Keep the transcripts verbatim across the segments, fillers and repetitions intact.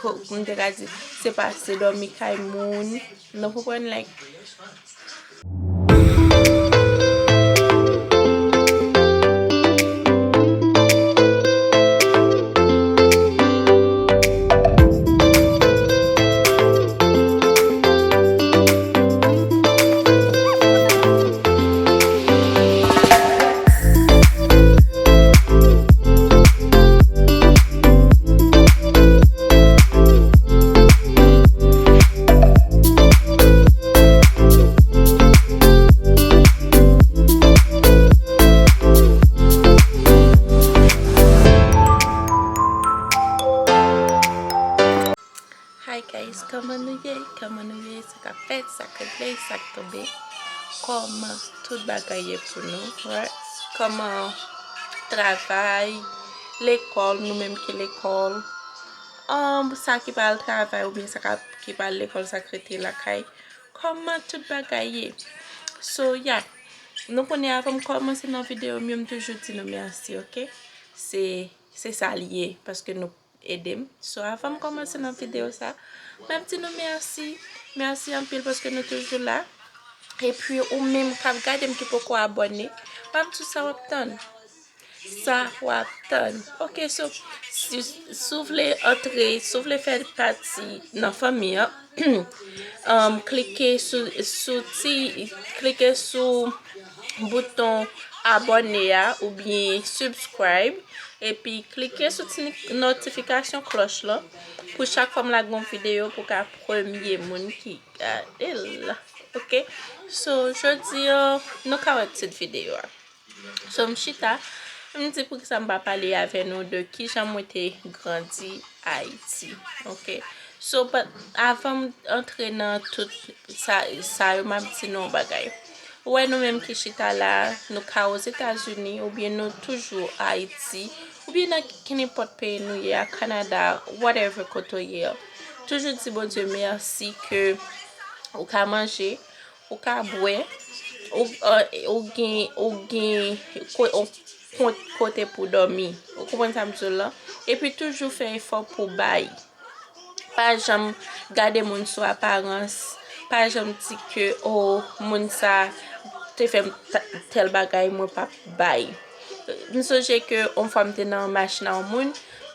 ko-, m te ka di, se pase dòmi kay moun. Nou konprann, like, Hi guys, kòman nou ye? Kòman nou ye? Sa k ap fèt, sa k regle, sa k tonbe? Kòman tout bagay ye pou nou? Right? Kòman travay, lekòl, nou menm ki lekòl? Um, sa ki pa al travay oubyen sa k ap, ki pa al lekòl, sa k rete lakay? Kòman tout bagay ye? So, yeah. Nou konnen avan m kòmanse nan videyo m yo, m toujou di nou mèsi, oke? Se, se sa l ye, paske nou ede m. So, avan m kòmanse nan videyo sa, m ap di nou mèsi. Mèsi anpil paske nou toujou la. Epi ou menm k ap gade m ki poko abòne, m ap di w sa w ap tann. Sa w ap tann. Oke, so, si, si w vle antre, si w vle fè pati nan fanmi an, um, klike sou, sou ti, klike sou bouton abòne a oubyen subscribe, epi klike sou ti notifikasyon klòch lan pou chak fwa m lage yon videyo pou w ka premye moun ki gade l. Oke? So, jodi an, nou ka wè tit videyo a. So, m chita, m di poukisa m pa pale avè nou de kijan mwen te grandi Ayiti. Oke? So, but avan m antre nan tout sa, sa yo, m ap di nou yon bagay. Ou wè nou menm ki chita la, nou ka Ozetazini, oubyen nou toujou Ayiti, oubyen nan kenenpòt peyi nou ye a, Kanada, whatever kote w ye a. Toujou di Bondye mèsi ke ou ka manje, ou ka bwè, ou, euh, ou gen, ou gen ko-, ou kont kote pou dòmi. Ou konprann sa m di w lan? Epi toujou fè efò pou bay. Pa janm gade moun sou aparans. Pa janm di ke, "Oh, moun sa te fè m ta-, tèl bagay, mwen p ap bay." M sonje ke yon fwa m te nan machin a yon moun,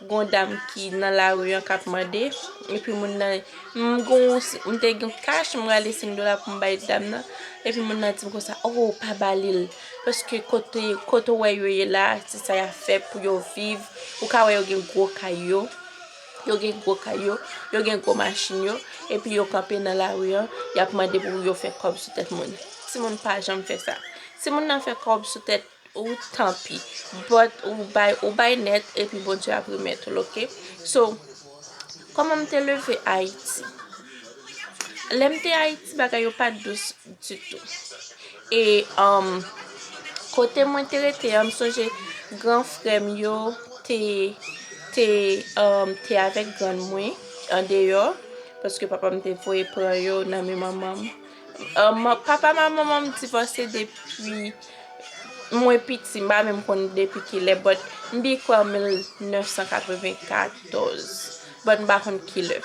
gon dam ki nan lari an k ap mande, epi moun nan, m gon, m te gen kach, m rale senk dola pou m bay dam nan, epi moun nan di m konsa, "Oh, pa ba li l, paske kote, kote w wè yo ye la, se sa y ap fè pou yo viv, ou ka wè yo gen gwo kay yo, yo gen gwo kay yo, yo gen gwo machin yo, epi yo kanpe nan lari an, y ap mande pou yo fè kòb sou tèt moun." Timoun pa janm fè sa. Si moun nan fè kòb sou tèt ou, tanpi. But ou bay, ou bay nèt, epi Bondye ap remèt ou l, oke? So, kòman m te leve Ayiti? Lè m te Ayiti, bagay yo pa t dous ditou. E, um, kote mwen te rete an, m sonje gran frè m yo te, te, um, te avèk grann mwen andeyò, paske papa m te voye pran yo nan men manman m. Uh, ma-, papa m ak manman m divòse depi mwen piti, m pa menm konn depi ki lè, but m byen kwè an mil nèf san katreven katòz, but m pa konn ki lè.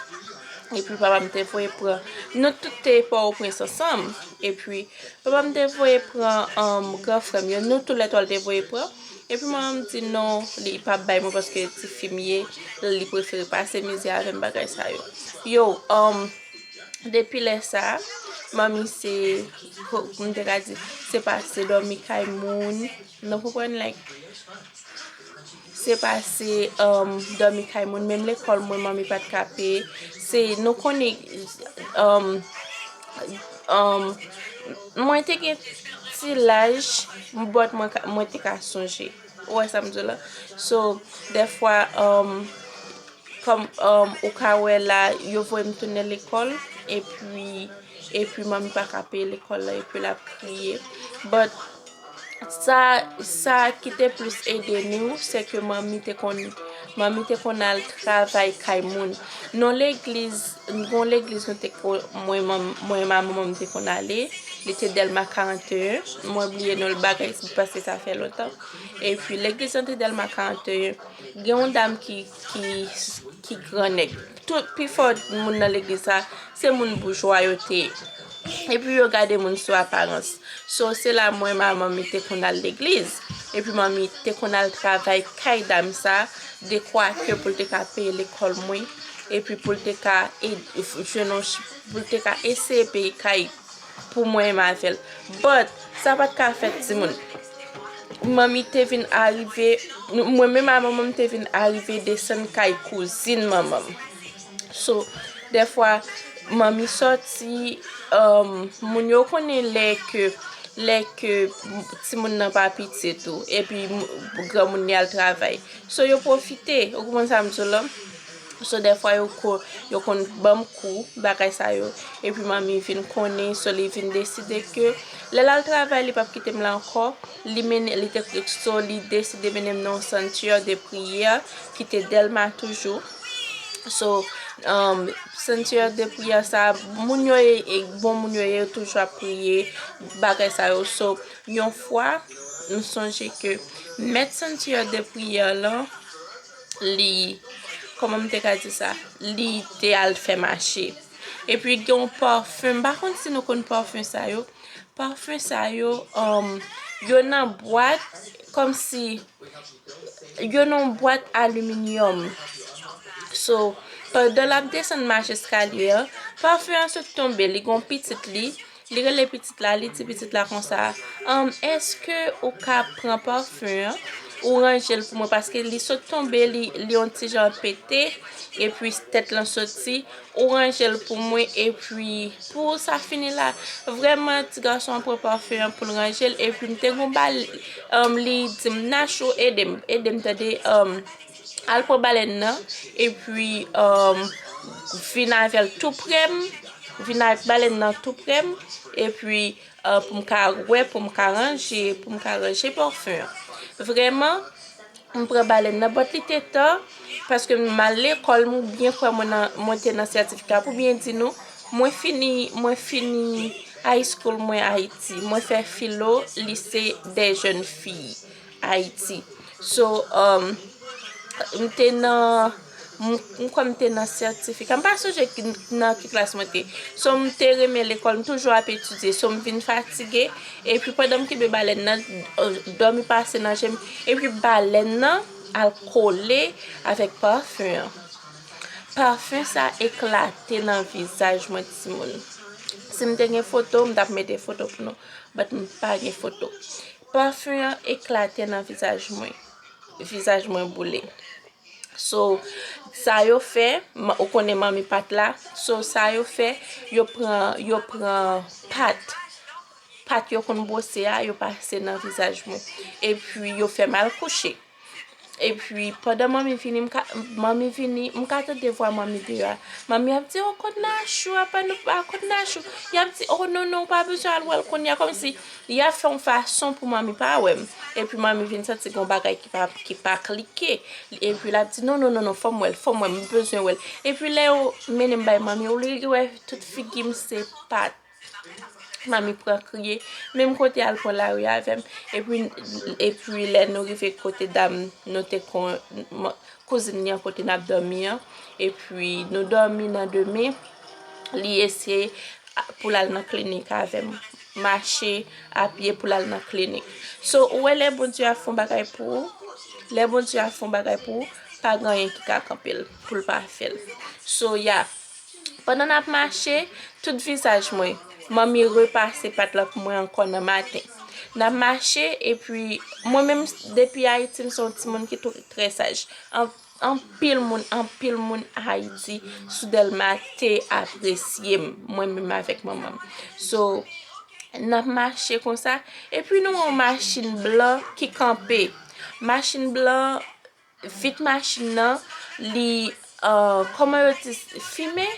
Epi papa m te voye pran, nou tout te Pòtoprens ansanm, epi papa m te voye pran, um, gran frè m yo, nou toulètwa l te voye pran, epi manman m di non, li p ap bay mwen paske tifi m ye, li prefere pase mizè avè m, bagay sa yo. Yo, um, Depi lè sa, manmi se, ko-, m te ka di, se pase dòmi kay moun. Nou konprann, like, se pase, um, dòmi kay moun. Menm lekòl mwen, manmi pa t ka peye. Se, nou konnen, um, um, mwen te gen ti laj, but mwen ka, mwen te ka sonje. Ou wè sa m di w la? So, dèfwa, um, kòm, um, ou ka wè la, yo voye m tounen lekòl, epi, epi manmi pa ka peye lekòl la, epi l ap kriye. But sa, sa ki te plis ede nou, se ke manmi te konn, manmi te konn al travay kay moun. Non legliz, gon legliz nou te ko-, mwen, manm-, mwen, manman m te konn ale, li te Dèlma karannteyen, mwen bliye non l bagay, paske sa fè lontan. Epi legliz lan te Dèlma karannteyen. Gen yon dam ki, ki, ki gran nèg. Tout pifò moun nan legliz sa, se moun boujwa yo te ye. Epi yo gade moun sou aparans. So, se la mwen, manmi te konn al legliz. Epi manmi te konn al travay kay dam sa, dekwa ke pou l te ka peye lekòl mwen. Epi pou l te ka ed-, jwenn yon ch-, pou l te ka eseye peye kay pou mwen menm avè l. But, sa pa t ka fèt, timoun. Manmi te vin arive, mwen menm a manman m te vin arive desann kay kouzin manman m. So, dèfwa, manmi sòti, um, moun yo konnen lè ke, lè ke timoun nan pa piti tou, epi m-, granmoun li al travay. So, yo pwofite, ou konprann sa m di w la? So, dèfwa, yo ko-, yo konn ban m kou, bagay sa yo. Epi manmi vin konnen, so, li vin deside ke lè l al travay, li p ap kite m la ankò. Li mennen, li te, so, li deside mennen m nan yon sanctuaire de prière ki te Dèlma toujou. So, um, sanctuaire de prière sa, moun yo ye, e bon moun yo ye, yo toujou ap priye, bagay sa yo. So, yon fwa, m sonje ke mèt sanctuaire de prière lan, li, kòman m te ka di sa? Li te al fè mache. Epi gen yon pafen, m pa konn si nou konn pafen sa yo. Pafen sa yo, um, yo nan bwat, kòmsi, yo nan yon bwat aliminyòm. So, pandan l ap desann mach eskalye an, pafen an sot tonbe, li gon pitit li, li rele pitit la, li di pitit la konsa, um, èske ou ka pran pafen an, ou ranje l pou mwen, paske li sot tonbe, li, li yon ti jan pete, epi tèt lan soti, ou ranje l pou mwen, epi pou sa fini la, vrèman, ti gason an pran pafen an pou l ranje l, epi m te gon bal, um, li di m, Nachou, ede m, ede m, tande, um, al pran balèn nan, epi, um, vin avè l tou prè m, vin ak balèn nan tou prè m, epi, uh, pou m ka wè, pou m ka ranje, pou m ka ranje pafen an. Vrèman, m pran balèn nan, but li te tan, paske m al lekòl, m byen kwè mwen nan, mwen te nan sètifika. Pou byen di nou, mwen fini, mwen fini high school mwen Ayiti. Mwen fè filo, lycée des jeunes filles Ayiti. So, um, m te nan, m, m kwè m te nan sètifika. M pa sonje ki, nan ki klas mwen te. So, m te renmen lekòl, m toujou ap etidye. So, m vin fatige. Epi pandan m kenbe balèn nan, dòmi pase nan je m. Epi balèn nan al kole avèk pafen an. Pafen sa eklate nan vizaj mwen, timoun. Si m te gen foto, m t ap mete foto pou nou. But m pa gen foto. Pafen an eklate nan vizaj mwen. Vizaj mwen boule. So, sa yo fè, ma-, ou konnen manmi pa t la. So, sa yo fè, yo pran, yo pran pat. Pat yo konn bwose a, yo pase nan vizaj mwen. Epi yo fè m al kouche. Epi pandan manmi vini, m ka, manmi vini, m ka tande vwa manmi deyò a. Manmi ap di, "O, kot Nachou, apa nou pa kot Nachou?" Y ap di, "O, non, non, ou pa bezwen al wè l kounye a." Kòmsi y ap fè yon fason pou manmi pa wè m. Epi manmi vin santi gon bagay ki pa, ki pa klike. Epi l ap di, "Non, non, non, non, fò m wè l, fò m wè l, m bezwen wè l." Epi lè yo mennen m bay manmi, ou li wè tout figi m se pat. Manmi pran kriye. Menm kote al pran lari avè m. Epi, epi lè nou rive kote dam, nou te kon, kouzin li an kote n ap dòmi an. Epi nou dòmi nan demen. Li eseye a, pou l al nan klinik avè m. Mache a pye pou l al nan klinik. So, ou wè lè Bondye ap fè yon bagay pou ou, lè Bondye ap fè yon bagay pou ou, pa gen anyen ki ka kanpe l, pou l pa fè l. So, ya, pandan n ap mache, tout vizaj mwen, manmi repase pat la pou mwen ankò nan maten. N ap mache, epi mwen menm, depi Ayiti, m se yon timoun ki tou, trè saj. An, anpil moun, anpil moun Ayiti, sou Dèlma te apresye m, mwen menm avèk manman m. So, n ap mache konsa, epi nou wè yon machin blan ki kanpe. Machin blan, vit machin nan, li, uh, kòman yo di, fimen,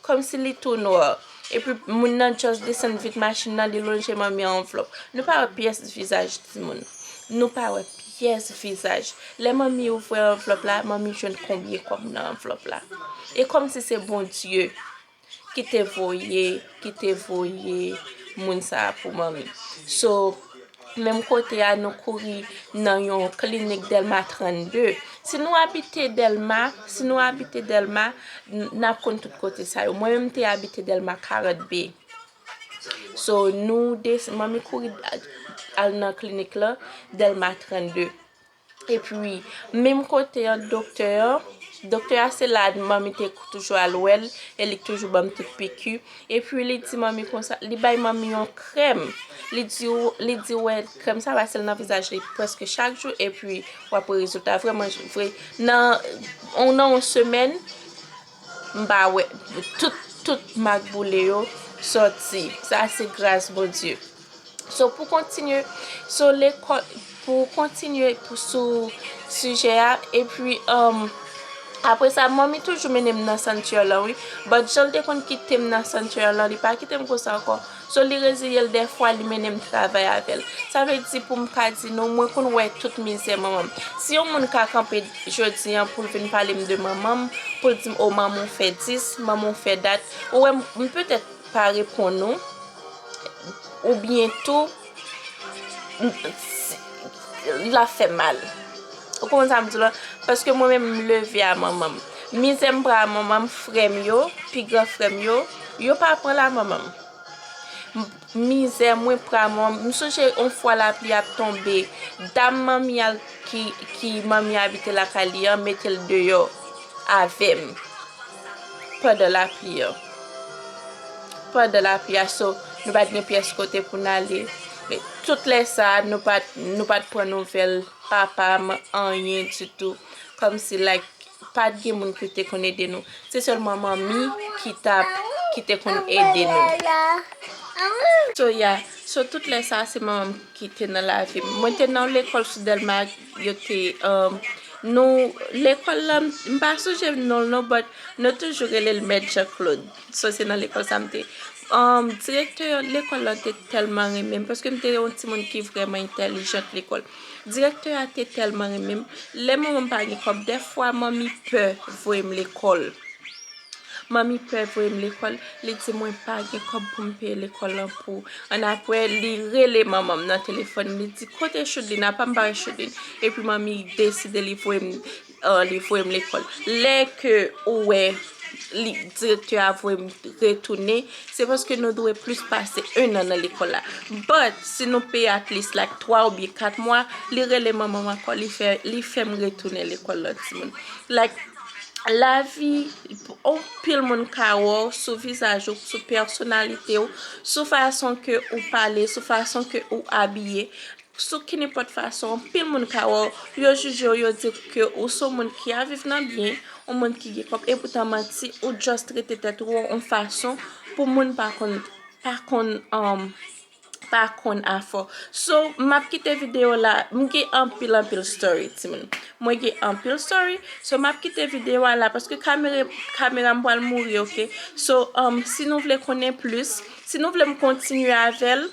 kòmsi li tou nwa. Epi moun nan just desann vit machin nan, li lonje manmi anvlòp. Nou pa wè pyès vizaj timoun. Nou pa wè pyès vizaj. Lè manmi ouvri anvlòp la, manmi jwenn konbyen kòb nan anvlòp la. E kòmsi se Bondye ki te voye, ki te voye moun sa a pou manmi. So, menm kote a, nou kouri nan yon klinik Dèlma trannde. Si nou abite Dèlma, si nou abite Dèlma, n- n ap konn tout kote sa yo. Mwen menm, m te abite Dèlma karant B. So, nou des- manmi kouri al nan klinik la, Dèlma trannde. Epi, menm kote an, doktè an, doktè a se la manmi te toujou al wè l, e li k toujou ban m tout piki. Epi, li di manmi konsa, li bay manmi yon krèm. Li di, li di, wè, krèm sa pase l nan vizaj li prèske chak jou, epi w ap wè rezilta. Vrèman, vre, nan, nan yon semèn, m pa wè, tout, tout mak boule yo sòti. Sa se gras Bondye. So, pou kontinye, so, lekòl, pou kontinye pou, sou sijè a, epi, um, apre sa, manmi toujou mennen m nan sanctuary lan, wi. But jan l te konn kite m nan sanctuary lan, li pa kite m konsa ankò. So, li reziye l, dèfwa, li mennen m travay avè l. Sa vle di, pou m ka di nou, mwen konn wè tout mizè manman m. Si yon moun ka kanpe jodi an pou l vin pale m de manman m, pou l di m, "O, manman w fè dis, manman w fè dat," ou wè, m, m petèt pa reponn ou, oubyen tou, l ap fè mal. Ou konprann sa m di w la? Paske mwen menm, m leve a manman m. Mizè m pran a manman m, frè m yo, pi gran frè m yo, yo pa pran l a manman m. M- Mizè mwen pran a manman m. M sonje yon fwa lapli ap tonbe, dam manmi a ki, ki manmi abite lakay li an, mete l deyò avè m pandan lapli an. Pandan lapli a, so, nou pa t gen pyès kote pou n ale. Men tout lè sa a, nou pa t, nou pa t pran nouvèl papa m, anyen ditou. Kòmsi, like, pa t gen moun ki te konn ede nou. Se sèlman manmi ki t ap, ki te konn ede nou. So, yeah. So, tout lè sa a, se manman m ki te nan lavi m. Mwen te nan lekòl sou Dèlma, yo te, um, nou, lekòl la, m pa sonje non l non, but nou toujou rele l Mèt Jean Claude. So, se nan lekòl sa m te. Um, direktè lekòl la te tèlman renmen m, paske m te yon timoun ki vrèman entèlijant lekòl. Direktè a te tèlman renmen m. Lè manman m pa gen kòb, dèfwa manmi pè voye m lekòl. Manmi pè voye m lekòl, li di mwen pa gen kòb pou m peye lekòl lan pou. Annapre, li rele manman m nan telefòn, li di, "Kote Choudline? Apa m pa wè Choudline?" Epi manmi deside li voye m, uh, li voye m lekòl. Lè ke ou wè li, direktè a voye m retounen, se paske nou dwe plis pase en an nan lekòl la. But, si nou peye at least, like, twa oubyen kat mwa, li rele manman m ankò, li fè, li fè m retounen lekòl lan, timoun. Like, lavi, anpil moun ka wè w sou vizaj ou, sou pèsonalite w, sou fason ke ou pale, sou fason ke ou abiye, sou ki nenpòt fason, anpil moun ka wè w, yo jije w, yo di ke ou se yon moun ki ap viv nan byen, yon moun ki gen kòb, epoutan manti, ou just trete tèt ou yon fason pou moun pa konn, pa konn, um, pa konn afè w. So, m ap kite videyo la. M gen anpil, anpil story, timoun. Mwen gen anpil story. So, m ap kite videyo a la paske kamera, kamera m pral mouri, oke? So, um, si nou vle konnen plis, si nou vle m kontinye avè l,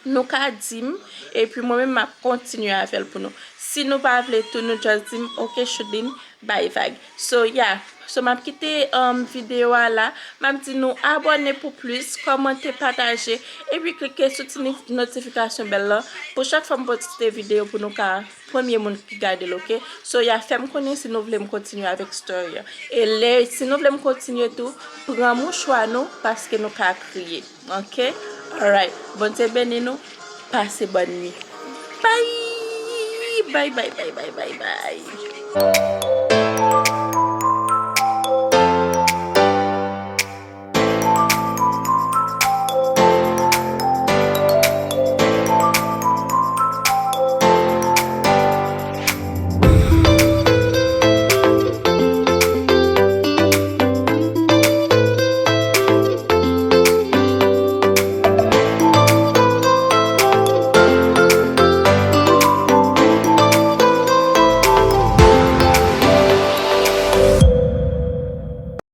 nou ka di m, epi mwen menm m ap kontinye avè l pou nou. Si nou pa vle tou, nou just di m, "Oke, Choudline, bay vag." So, yeah. So, m ap kite, um, videyo a la. M ap di nou abòne pou plis, kòmante, pataje, epi klike sou ti ni- notifikasyon bèl lan pou chak fwa m poste videyo pou nou ka premye moun ki gade l, oke? So, ya fè m konnen si nou vle m kontinye avèk story an. E lè, si nou vle m kontinye tou, pran mouchwa nou, paske nou ka kriye, oke? Alright. Bondye beni nou. Pase bòn nuit. Bye! Bye, bye, bye, bye, bye, bye.